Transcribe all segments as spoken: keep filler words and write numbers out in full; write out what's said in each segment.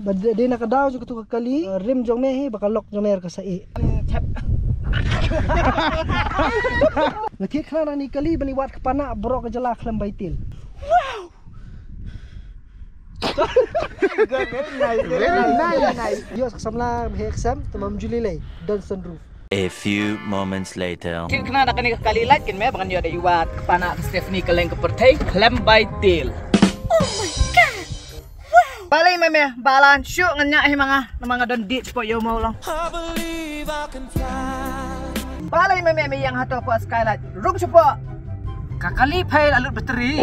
Ba dei, dei na ka daw jong katu ka kali, uh, rim jong me hi, ba ka lok jong me ka sa i. Nga thied khnang na kane ka kali ban i wad ka panak baroh ka jylla khlem bai tiel. Wow. Very nice, very nice. Ïoh ka samla, he ka sem, te mam ju lei lei. Don sunroof. A few moments later. Thied khnang na kane ka kali, lait kynmaw ba ngan ïoh da i wad ka panak ka Stephanie kylleng ka pyrthei khlem bai tiel. Oh my God! Wow! Balei ma me, ba lan shuh ngan ñiah hi ma nga, namar nga don date shapoh ïew maw long. Balei ma me, me ïeng hato hapoh skylight? Rung shapoh. Ka kali phai la lut battery.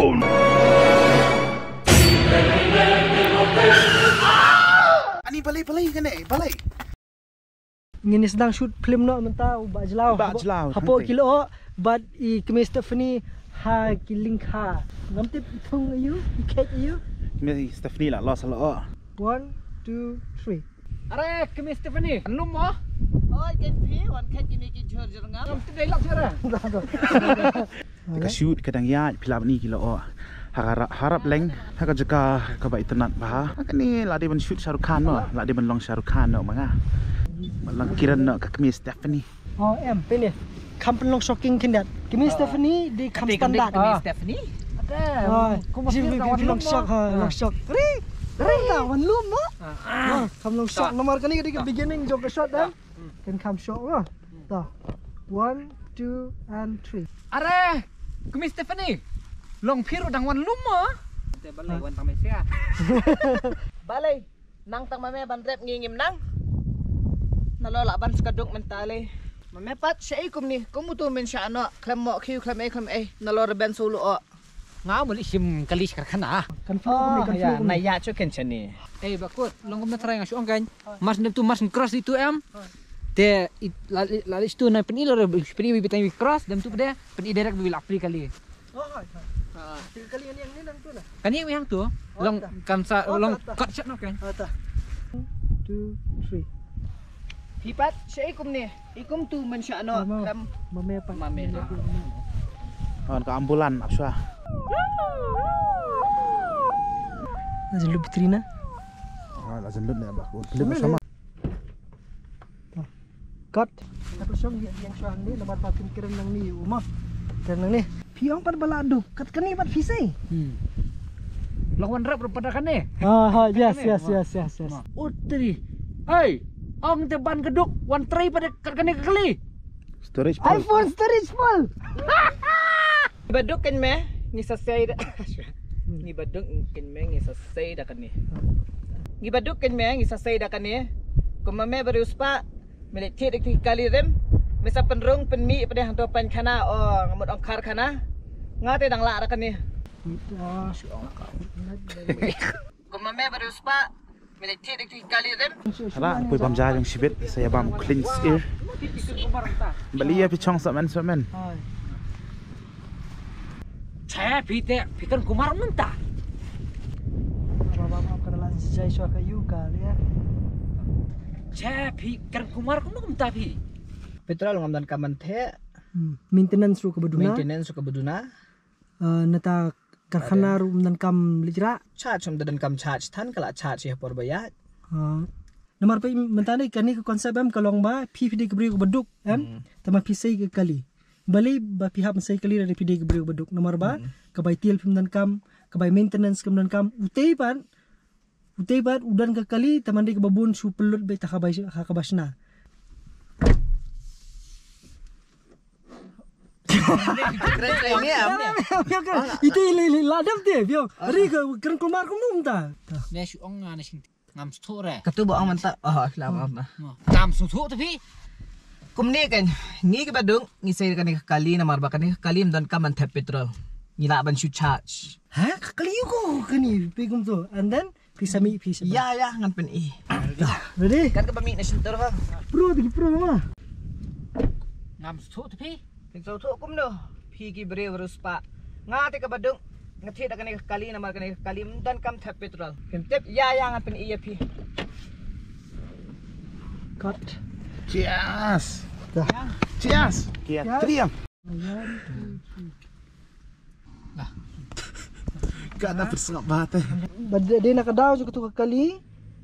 Ani balei, balei kane, balei? Ngin ïa sdang shoot film noh mynta u Bah Jlaw. Bah Jlaw, hapoh hangtei. Ki lyoh bad i Kmie Stephanie ha ki lyngkha. Ngam tip i thung aïu, i kheit aïu. Kmie Stephanie la los lyoh. One, two, three. Are, Kmie Stephanie, lum mo? Oi, ken phi, wan kheit kine ki jhur jhur ngam. Ngam tip dei lap jhur. Ka shoot ka dang ïaid, phi lah ban i ki lyoh. Ha ka ra-, harap leng ha ka jaka kaba itynnat bha. Ha kane la dei ban shoot Shah Rukh Khan mo, la dei ban long Shah Rukh Khan noh ma nga. Ba long Kiran noh ka Kmie Stephanie. Oh, em, phi ne. Kham pynlong shocking khyndiat. Kmie Stephanie dei kham standard. Kmie Stephanie. Kum phi long shock, ha, long shock. Ri, ri ta wan lum mo. Kham long shock. Namar kane ka dei ka beginning jong ka shot dan. Kan kham shoh mo. Ta. One, two, and three. Are, Kmie Stephanie. Long phi ruh dang wan lum mo. Te balei wan tang me sia. Balei. Nang tang ma me ban rep ngi ngim nang. Nalor lah ban sa ka duk mynta lei. Ma me pat shaei kumne. Kum utu men shah noh. Khlem mo khiew khlem ei khlem ei. Nalor rben sa u lyoh. Nga muli shim kali shkar khana. Kan flow ni, kan flow ni. Na ya chu ken chani. Ei, ba kut, long kum na trai nga shu ong kan. Mas dem tu mas cross itu em. Te la li tu na pen ilo re pen iwi bitang iwi cross dem tu pede pen i direct bi la pri kali. Oh, hai, hai. Kali yang ni nang tu na. Kan yang yang tu. Long kan sa long cut shot no kan. Ata. Two, three. Phi pat shaei kumne. I kum tu men shah noh. Ma me pat. Ma me. Hon ka ambulan ap shwa. Aja lu putrina. Ah, la jan lut ne ba. Lut sama. Kat. Aku shong yang shwa ni lebat patin keren nang ni uma. Keren nang ni. Phi ong pat ba la duk, kat kane pat phi sei. Hmm. Long wan rep pada kane. Ah, ha, yes, yes, yes, yes, yes. Oh, tri. Hey, ong te ban ka duk, wan try pada kat kane ka kali. Storage full. iPhone storage full. Ngi ba duk kan me, ngi sa sei da. Ngi ba duk kan me, ngi sa sei da kane. Ngi ba duk kan me, ngi sa sei da kane. Kumba me ba riu spa. Me leit thied da ki kali rim. Me sa pynrung pynmih pdeng hangto pynkhana, o nga mut ong karkhana. Nga te dang lah da kane. Kumba me ba riu spah. Me leit thied da ki kali rim. Hala poi bam ja jong shibit sa ïa bam clean air. Balei ïa phi chong samen samen. Che phi te phi kan kumar mynta. Ba ba ba ka la jai shwa ka yu ka le. Che phi kan kumar kumno mynta phi. Petrol ngam don ka man the. Hmm. Maintenance ruh ka ba duna. Maintenance ruh ka ba duna. Ah, nata karkhana ruh ngam don kam leit rah. Charge ngam don kam charge than ka la charge ïa por ba ïaid. Ah. Namar phi mynta ne kane ka concept em ka long ba phi phi dei ka briew ka ba duk em. Hmm. Tangba phi sei ka kali. Balei ba phi hap sei kali lada phi dei ka briew ba duk. Namar ba ka bai tiel phim donkam, ka bai maintenance phim donkam. Utei pat, utei pat u don ka kali, tangba dei kaba bun shu pynlut beit ha kaba, ha kaba shna. Ite le le la dam te, biang. Ari ka kren kulmar kumno mynta. Ne shu ong nga ne sing. Ngam sngewthuh re. Katu ba ong mynta. Oh, lama ma. Ngam sngewthuh te phi. Kumne kan, ngi kiba duk, ngi sei kane ka kali namar ba kane ka kali ym donkam ban thep petrol. Ngi lah ban shu charge. Ha? Ka kali ko kane phi kumto. And then phi sa mih phi sa. Ïa, ïa, ngan pyn-i. Ready? Kan kaba mih na shyntur ha. Pro, tiki pro ma. Ngam sngewthuh te phi. Phin sngewthuh kumno? Phi ki briew riewspah. Nga te kaba duk. Nga thied da kane ka kali namar kane ka kali ym donkam thep petrol. Phim tip? Ïa, ïa, ngan pyn-i ïa phi. Cut. Cheers. Cheers. Cheers. Triumph. Ka na pyrsngap bha te. Ba dei na ka daw jong katu ka kali.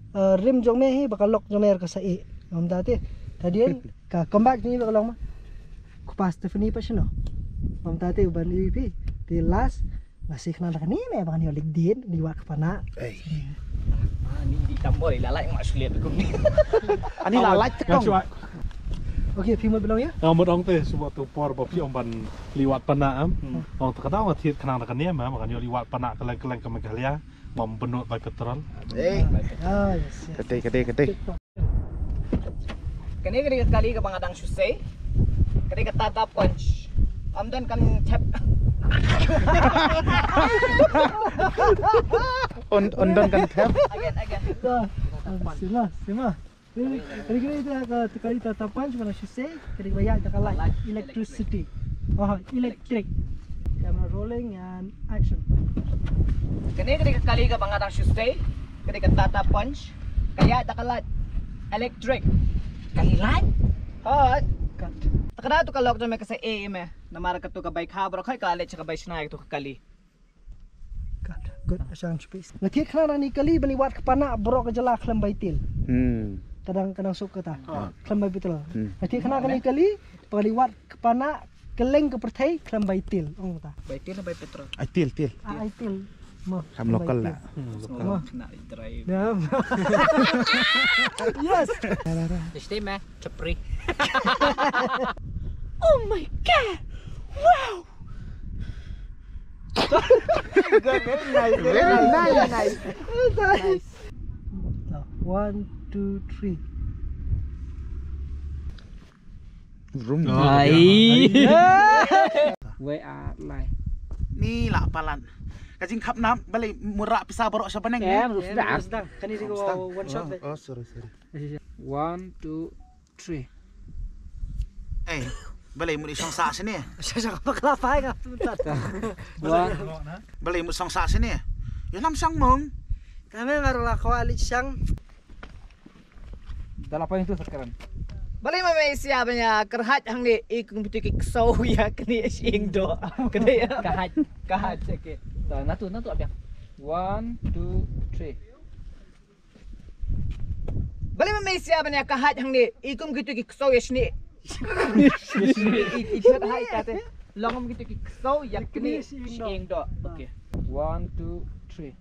Uh, rim jong me hi ba ka lok jong me ka sa i. Ngam da te. Tadien ka comeback ni ba ka long ma. Ku pas Stephanie pa shino. Ngam da te u ban i pi. Te last. Nga si khana da kani me ba kani lik din di wak pana. Ei. Ah, ni di tambol la lai nga sulit kum ni. Ani la lai tekong. Okay, phi mut belong ya? Nga mut ong te, suba tu por ba phi ong ban liwat pana am. Ong te ka daw nga thied khnang da kani me ba kani liwat pana ka leng ka leng ka Meghalaya. Bom benut bai petrol. Eh. Ah, yes, yes. Kete, kete, kete. Kane kane ka kali kaba nga dang shu sei. Kane ka Tata Punch. Ym don kan thep. Ym, ym don kan thep. Again, again. Sima, sima. Kane kane ka kali Tata Punch ba nga shu sei. Kane kaba ïaid da ka light, electricity. Oh, electric. Camera rolling and action. Kane kane ka kali kaba nga dang shu sei. Kane ka Tata Punch. Ka ïaid da ka light, electric. Kali light? Hooid. Cut. Te ka dei tu ka lok jong me ka sa e me. Namar katu ka bai kha baroh, ka leit sha ka bai shna katu ka kali. Cut. Good. Asang space. Nga thied khnang nangne kali ban liwat ka pana baroh ka jylla khlem bai til. Hmm. Ka dang, ka dang suk kata. Khlem bai petrol. Hmm. Nga thied khnang nangne kali ban liwat ka pana kylleng ka pyrthei khlem bai til. Ong kata. Bai til, bai petrol. Ai til, til. Ah, ai til. Mo. Khlem local la. Mo. Kena drive. Ya. Yes. Stay me, chapri. Oh my God. Wow. Very nice, very nice, nice. One, two, three. Vroom. Ai. Wei a mai. Ni la palan. Ka jingkhap nap balei mura pisa baroh sha bneng ni. Em, rusdang. Kani di ko one shot deh. Oh, sorry, sorry. One, two, three. Eh, balei mut i shong sah sini? Shong sah bakla pai ka. Balei mut shong sah sini? Ya nam shang mong. Kami baru la khwa li shang. Dah lapan itu sekarang. Balei ma me sia banya kerhaj hangne i kum pitu ki kso ya kni shing do. Kni ya. Kahaj. Kahaj, okay. Dah natu natu abiang. One, two, three. Balei ma me sia banya kahaj hangne i kum kitu ki kso ya shni. I i hai ta te. Long kum kitu ki kso ya kni shing do. Okay. One, two, three.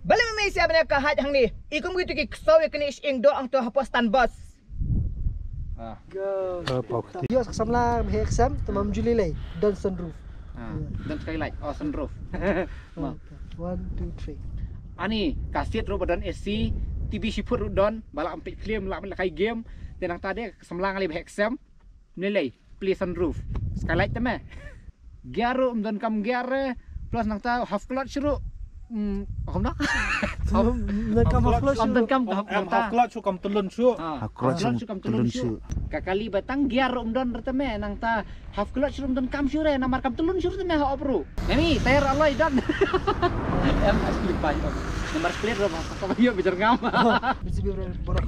Balei ma me sia banya kahaj hangne i kum kitu ki kso ya kni shing do ang to hapoh stand bus. Ah. Go. Yo, ka samla bhe exam, tamam juli lei, don sunroof. Ah, don skylight, oh sunroof. Ma. One, two, three. Ani, ka seat ruh ba don A C, T V shiput ruh don, ba lah peit film, lah kai game, te nangta de ka samla nga lei bhe exam. Ni lei, play sunroof. Skylight te me. Gear ruh ym don kam gear, eh, plus nangta half clutch ruh. Hmm, kam da? Ym don kam half clutch. Ym don kam half clutch ruh kam tylun shuh. Ah, half clutch ruh kam tylun shuh. Ka kali ba tang gear ruh ym don re te me, nangta half clutch ruh ym don kam shuh re, namar kam tylun shuh re te me ha off road. Nani, tayar alloy don. Em, asli pai. Namar split ruh ba ka ba ïoh bijar ngam.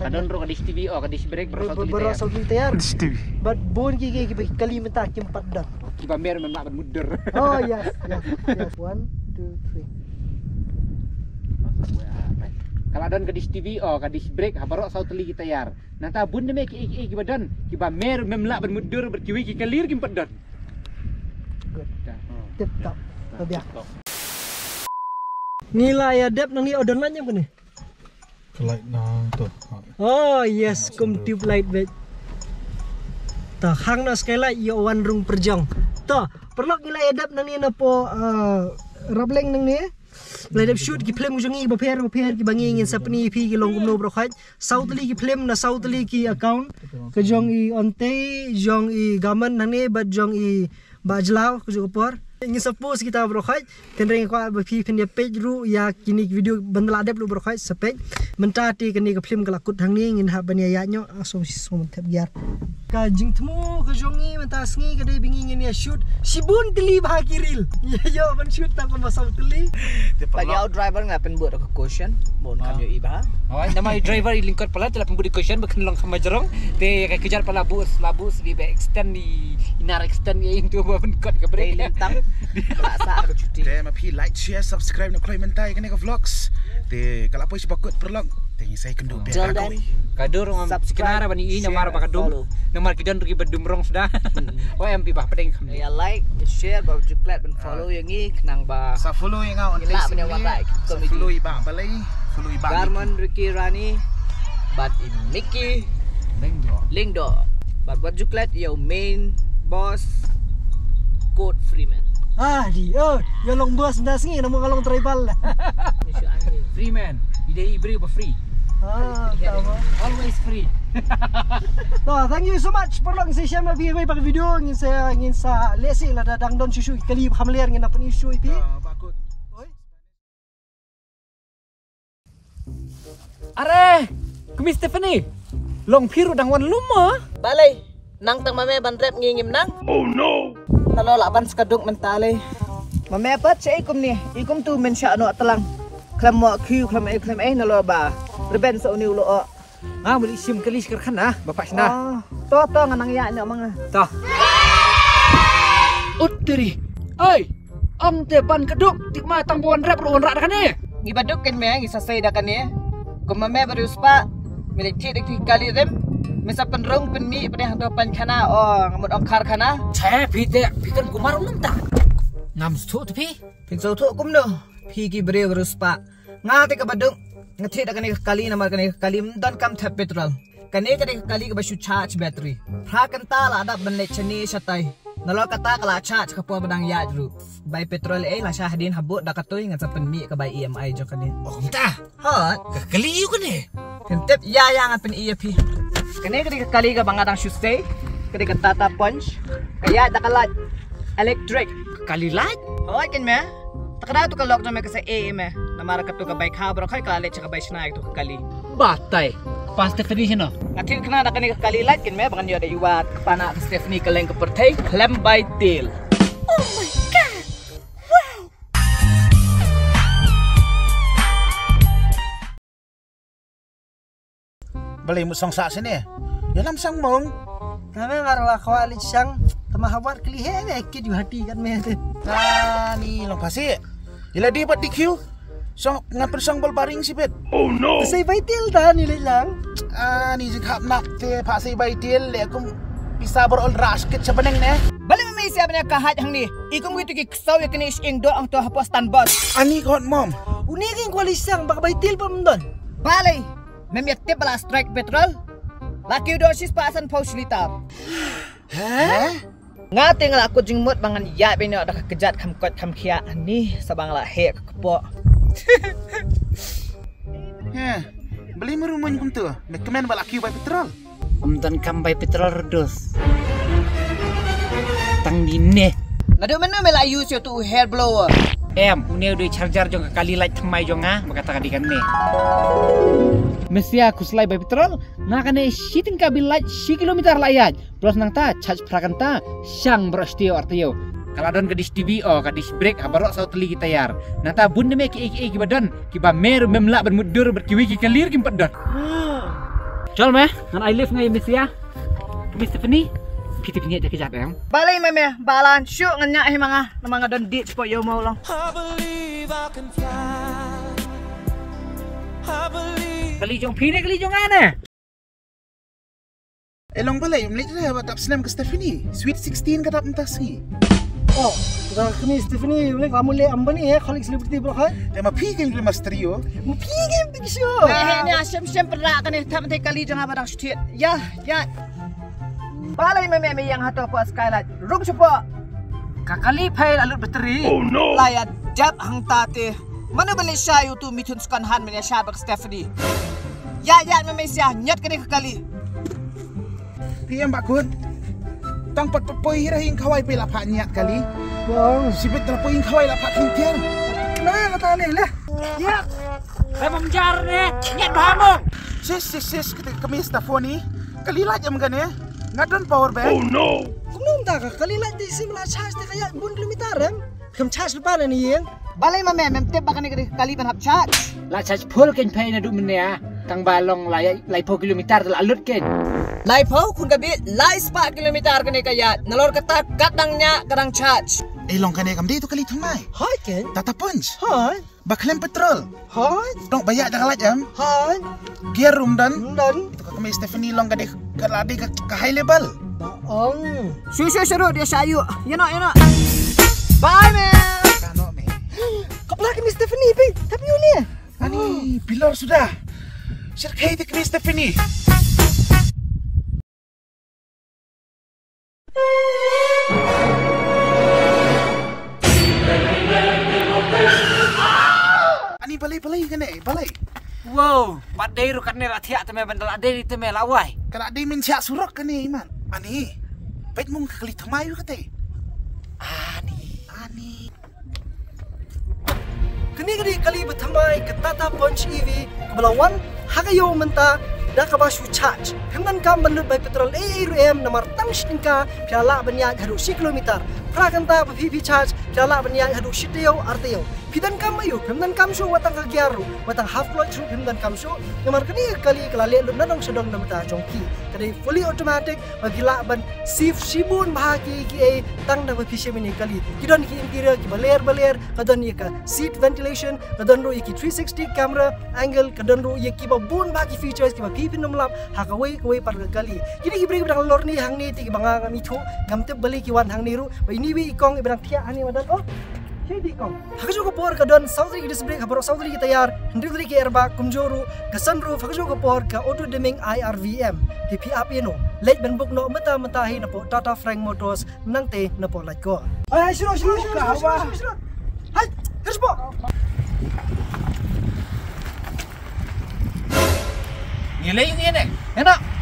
Ka don ruh ka disc T V, oh, ka disc brake baroh saw tylli tayar. Disc T V. Bad bun ki ki ki kali mynta kim pat don. Kiba mer mem lah ban mudur. Oh yes, yes, yes. One, two, three. Ka la don ka disc T V, oh, ka disc brake ha baroh saw tylli ki tayar. Nangta bun de me ki ki kiba don, kiba mer mem lah ban mudur bad kiwei ki kali ruh kim pat don. Good. Tip top. Tip top. Ngi la ïa dep nangne, oh, don light ñiam kane. Ka light na to. Oh yes, kum tube light bad. To hang na skylight ïoh wan rung pyrjong. To, paralok ngi la ïa dep nangne na po, uh, Rapleng nangne. La ïa dep shoot ki film jong ngi bapher bapher kiba ngi ngin sa pyni ïa phi ki long kumno baroh khoit. Saw tylli ki film na saw tylli ki account. Ka jong i Onte, jong i Gaman nangne bad jong i Bah Jlaw, ka jong ka por. Ngin sa post kita baroh khoit. Tynrai nga kwah ba phi phin ïa peit ruh ïa kine ki video ban da la dep ruh baroh khoit sa peit. Mynta te kane ka film ka la kut hangne, ngin hap ban ïa ïaid noh, ah, song song ban thep gear. Ka jingthmu ka jong ngi mynta sngi ka dei ba ngi ngin ïa shoot shibun tylli bha ki reel. Ïa ïoh ban shoot tang kumba saw tylli. Ba ïa u driver nga pynbud ka cushion, bun kam ïohi bha. Oh, namar i driver i lyngkot palat te la pynbud i cushion ba kan long kham majrong. Te ka kjat palat bus, la bus di ba extend i, i nar extend i, into ba pynkot ka brake. Dei lyntang. La sa ka chuti. Te ma phi like, share, subscribe na kloi mynta ïa kane ka vlogs. Te ka la poi sha ba kut paralok. Te ngi sa ïakynduh biang. Ka dur ngam subscribe, kena ra ban i namar ba ka dum. Namar ki don ruh kiba dum rong suda. O em pi ba pdeng kam. Ïa like, ïa share, ba ju klet ban follow ïa ngi khnang ba sa follow ïa nga on Facebook. Sa follow ïa ba balei. Follow ïa ba Garmon Ricky Rani bad i Mickey Lengdo. Lengdo. Bad wat ju klet ïa u main boss Code Freeman. Ah, di, oh, ïa long boss nda sngi, namar nga long tribal. Freeman, i dei i briew ba free. Ah, tama. Always free. To, thank you so much. Paralok, ngin sa ïashem ïa phi ha kawei pat ka video, ngin sa, ngin sa leh sih lada dang don shuh shuh ki kali ba kham ler ngin nang pyni shuh ïa phi. Oi. Are, Kmie Stephanie, long phi ruh dang wan lum mo? Balei, nang tang ma me ban rep ngi ngim nang? Oh no. Nalor lah ban sa ka duk mynta lei. Ma me pat shaei kumne, i kumtu men shah noh tlang. Khlem mo khiew, khlem ei, khlem ei, nalor ba rben sa une u lyoh. Nga muli shim kali shkar khan na, ba pat shna. Ah, to, to, nga nang ïa noh ma nga. To. Utteri. Oi. Ong te ban ka duk, tik ma tang ba wan rep ruh wan rah da kane. Ngi ba duk kein me, ngi sa sei da kane. Kum ma me ba riewspah, me leit thied da ki kali rim, me sa pynrung pynmih pdeng hangto painkhana, o nga mut ong karkhana. Che, phi te, phi kan kumar mynta. Ngam sngewthuh te phi. Phin sngewthuh kumno, phi ki briew riewspah. Nga te kaba duk, nga thied da kane ka kali namar kane ka kali ym don kam thep petrol. Kane ka dei ka kali kaba shu charge battery. Phra kynta la dap ban leit shane shatai. Nalor kata ka la charge ka por ba dang ïaid ruh. Bai petrol ei, la shah hadien ha bud da katei, ngan sa pynmih ka bai E M I jong kane. Ong ta. Hot. Ka kali ïa u kane. Phin tip, ïa ïa ngan pyni ïa phi. Kane ka dei ka kali kaba nga dang shu sei. Ka dei ka Tata Punch. Ka ïaid da ka light electric. Ka kali light? Hoi, kein me. Te ka dei tu ka lok jong me ka sa ei ei me. Namar katu ka bai kha baroh, hoi, ka la leit sha ka bai shna ïa katu ka kali. Batai. Kpa Stephanie shano? Nga thied khnang da kane ka kali light, kein me, ba ngan ïoh da i wad kpa na ka Stephanie ka leng ka pyrthei khlem bai tiel. Oh my God. Wow. Balei mut song sah shane? Ïalam shang mong. Nga me nga la khwa leit shang. Tama ha wad kli he me kit yu hati kan me te. Ani long pasi. Ila di pat di kyu. Song ngan pyn song bol baring sibit. Oh no. Te sei bai tiel ta ni leit lang. Ani jingkhap nap te pha sei bai tiel le kum pisa bor ol ras kit sa baneng ne. Balei me me sia bane ka haj hangne. I kum witu ki ksaw ïa kine shing doh hangto hapoh stand bus. Ani khot mom. Une ki kwali sang bak bai til pom don. Balei. Mem ïa tip ba la strike petrol. La kiew doh shispah sanphew shi litar. He? Nga te nga la kut jingmut ba ngan ïaid beit noh da ka kjat kham koit kham khiah ni sa ba nga la heh ka kpoh. He. Balei me ruh mon kumtu. Me kmen ba la kiew bai petrol. Ym don kam bai petrol reduce. Tang di ne. Naduh mynno me la use ïa utu u hair blower? Em, une u dei charger jong ka kali light thymmai jong nga, ba kata ka dei kane. Mesia khuslai bai petrol, nga kane shi tyngka bill light shi kilometer la ïaid. Plus nangta charge phra kynta, shang baroh shi taïew ar taïew. Ka la don ka dish T V o, ka dish brake ha baroh saw tylli ki tayar. Nangta bun de me kiei kiei kiba don, kiba me ruh mem lah ban mutdur bad kiwei ki kali ruh kim pat don. Chal me, ngan ai lift nga ïa Mesia. Miss Stephanie, phi tip ngi ïa ka jat em. Balei me me, balan shuh ngan ïa hi ma nga, namar nga don date spot ïa u mo long. Kali jong phi ne kali jong nga ne? Eh long balei, ym leit re ba dap snem ka Stephanie. Sweet sixteen ka dap mynta sngi. Oh, ka kani Stephanie, ym leit ka mut leh ambani eh, khalik celebrity bro hai. Te ma phi kin kli mastri o. Ma phi kin pik shu. Eh, eh, ni ashem shem pera kani, tam te kali jong ba dang shu thied. Ya, ya. Balei me me me ïeng hato po skylight. Rung shu po. Ka kali phai la lut battery. Oh no. La ïa dep hangta te. Mano ban leit shai utu mithun second hand men ïa shai bak Stephanie. Ïa ïa me me sia ñiot kane ka kali. Phi em bakun. Tang pat pat poi hira hing khawai pe la pha ñiat kali. Bang. Sibit la poi hing khawai la pha khing tiar. Na la ta le le. Ïa. Em jar ne. Ñiat ba mo. Sis sis sis kete kami Stephanie. Kali la jam kane. Nga don power bank. Oh no. Kumno mynta ka kali light te sim la charge te ka ïaid bun kilometer em. Kam charge lypa na ni ïeng. Balei ma me mem tip ba kane ka kali ban hap charge. La charge full kein phai naduh mynne ah. Tang ba long lai laiphew kilometer te la lut kein. Laiphew khun ka bit lai spah kilometer kane ka ïaid. Nalor kata kat dang ñiah ka dang charge. Ei, long kane kam dei tu kali thymmai. Hoi ke? Tata Punch. Hoi. Ba khlem petrol. Hoi. Tong ba ïa da ka lait em. Hoi. Gear rum dan. Rum dan. Tu ka kmie Stephanie long ka dei ka la dei ka, ka high level. Ba ong. Shu shu shu dia sha yu. Ïa no ïa no. Bye man. Ka no me. Ka pla kmie Stephanie pi. Tapi uni. Ani bilor suda. Sir khai te kmie Stephanie. Ani balei balei kane balei. Wow, pat dei ruh kane la thiah te me ban da la dei te me la wai. Ka la dei min thiah surok kane iman. Ani. Peit mung ka kali thymmai ïa kate. Ani. Ani. Kane ka dei ka kali ba thymmai ka Tata Punch E V kaba la wan ha ka ïew mynta da kaba shu charge. Phim donkam ban lut bai petrol ei ei ruh em namar tang shi tyngka phi la lah ban ïaid haduh shi kilometer. Phra kynta ba phi phi charge phi la lah ban ïaid haduh shi taïew ar taïew. Phi donkam aïu, phim donkam shuh wat tang ka gear ruh, wat tang half clutch ruh phim donkam shuh. Namar kane ka kali ka la leh lut na dong sha dong na bynta jong ki. Ka dei fully automatic ba phi lah ban save shibun bha ki kiei tang da ba phi shim ïa kane ka kali. Ki don ki interior kiba ler ba ler, ka don ïa ka seat ventilation, ka don ruh ïa ki three sixty camera angle, ka don ruh ïa kiba bun bha ki features kiba phi phin ym lap ha kawei kawei pat ka kali. Kine ki briew ba dang lor ne hangne te kiba nga ngam ithuh, ngam tip balei ki wan hangne ruh. Ba ine iwei i kong iba dang thiah hangne madan. Oh, hi dei i kong. Ha kajuh ka por ka don saw tylli ki disc brake, ha baroh saw tylli ki tyre, hynriew tylli ki airbag, kumjuh ruh ka sunroof, ha kajuh ka por ka auto dimming I R V M. Te phi ap ïa no? Leit ban book noh mynta mynta hi napoh Tata Frank Motors, nangta napoh Laitkor. Hai, hai, shuh, shuh, shuh, shuh, shuh, shuh. Hai, terus po. Ngi lei ngi ne. Enak.